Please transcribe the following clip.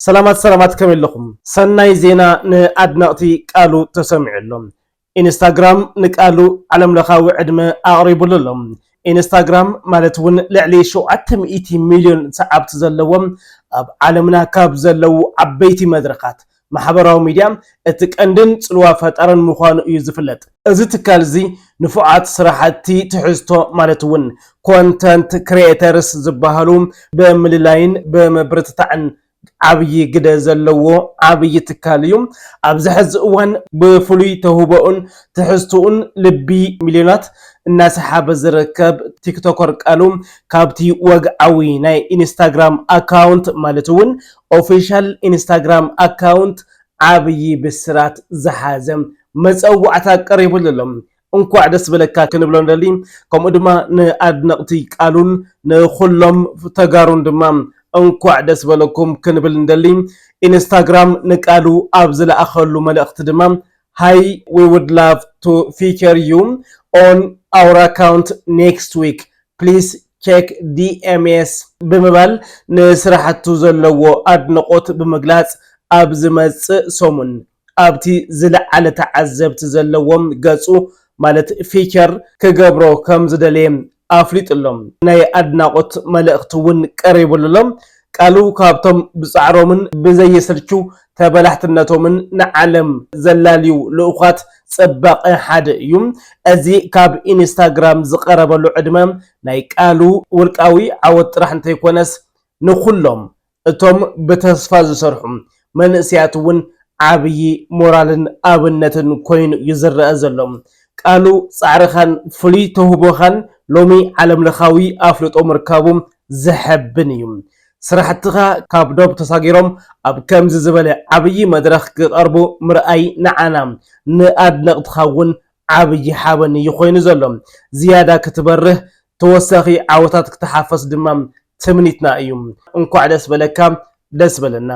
ሰላማት ሰላማት፣ ከመይ ኣለኹም? ሰናይ ዜና ንኣድነቕቲ ቃሉ ተሰሚዑ ኣሎ። ኢንስታግራም ንቃሉ ዓለምለኻዊ ዕድመ ኣቕሪቡሉ ኣሎ። ኢንስታግራም ማለት እውን ልዕሊ ሸውዓተ ሚእቲ ሚልዮን ሰዓብቲ ዘለዎም፣ ኣብ ዓለምና ካብ ዘለዉ ዓበይቲ መድረኻት ማሕበራዊ ሚድያ እቲ ቀንድን ጽልዋ ፈጣርን ምዃኑ እዩ ዝፍለጥ። እዚ ትካል እዚ ንፉዓት ስራሕቲ ትሕዝቶ ማለት እውን ኮንተንት ክሪኤተርስ ዝበሃሉ ብምልላይን ብምብርትታዕን ዓብዪ ግደ ዘለዎ ዓብዪ ትካል እዩ። ኣብዚ ሕዚ እዋን ብፍሉይ ተውህቦኡን ትሕዝትኡን ልቢ ሚልዮናት እናሰሓበ ዝርከብ ቲክቶከር ቃሉ፣ ካብቲ ወግዓዊ ናይ ኢንስታግራም ኣካውንት ማለት እውን ኦፊሻል ኢንስታግራም ኣካውንት ዓብዪ ብስራት ዝሓዘ መጸዋዕታ ቀሪቡሉ ኣሎ። እንኳዕ ደስ በለካ ክንብሎ ንደሊ። ከምኡ ድማ ንኣድነቕቲ ቃሉን ንኹሎም ተጋሩን ድማ እንኳዕ ደስ በለኩም ክንብል ንደሊ። ኢንስታግራም ንቃሉ ኣብ ዝለኣኸሉ መልእኽቲ ድማ፣ "Hi, we would love to feature you on our account next week. Please check D Ms" ብምባል ንስራሕቱ ዘለዎ ኣድንቖት ብምግላጽ፣ ኣብ ዝመጽእ ሰሙን ኣብቲ ዝለዓለ ተዓዘብቲ ዘለዎም ገጹ ማለት ፊቸር ክገብሮ ከም ዝደለየ ኣፍሊጡ ኣሎ። ናይ ኣድናቖት መልእኽቲ እውን ቀሪቡሉ ኣሎ። ቃሉ ካብቶም ብጻዕሮምን ብዘየሰልቹ ተበላሕትነቶምን ንዓለም ዘላልዩ ልኡኻት ጽባቐ ሓደ እዩ። እዚ ካብ ኢንስታግራም ዝቐረበሉ ዕድመ ናይ ቃሉ ውልቃዊ ዓወት ጥራሕ እንተይኮነስ፣ ንኹሎም እቶም ብተስፋ ዝሰርሑ መንእሰያት እውን ዓብዪ ሞራልን ኣብነትን ኮይኑ እዩ ዝረአ ዘሎ። ቃሉ ጻዕርኻን ፍሉይ ተውህቦኻን ሎሚ ዓለምለኻዊ ኣፍልጦ ምርካቡ ዘሐብን እዩ። ስራሕትኻ ካብ ዶብ ተሳጊሮም ኣብ ከምዚ ዝበለ ዓብዪ መድረኽ ክቐርቡ ምርኣይ ንዓና ንኣድነቕትኻ እውን ዓብዪ ሓበን እዩ ኮይኑ ዘሎ። ዝያዳ ክትበርህ፣ ተወሳኺ ዓወታት ክትሓፈስ ድማ ትምኒትና እዩ። እንኳዕ ደስ በለካ፣ ደስ በለና።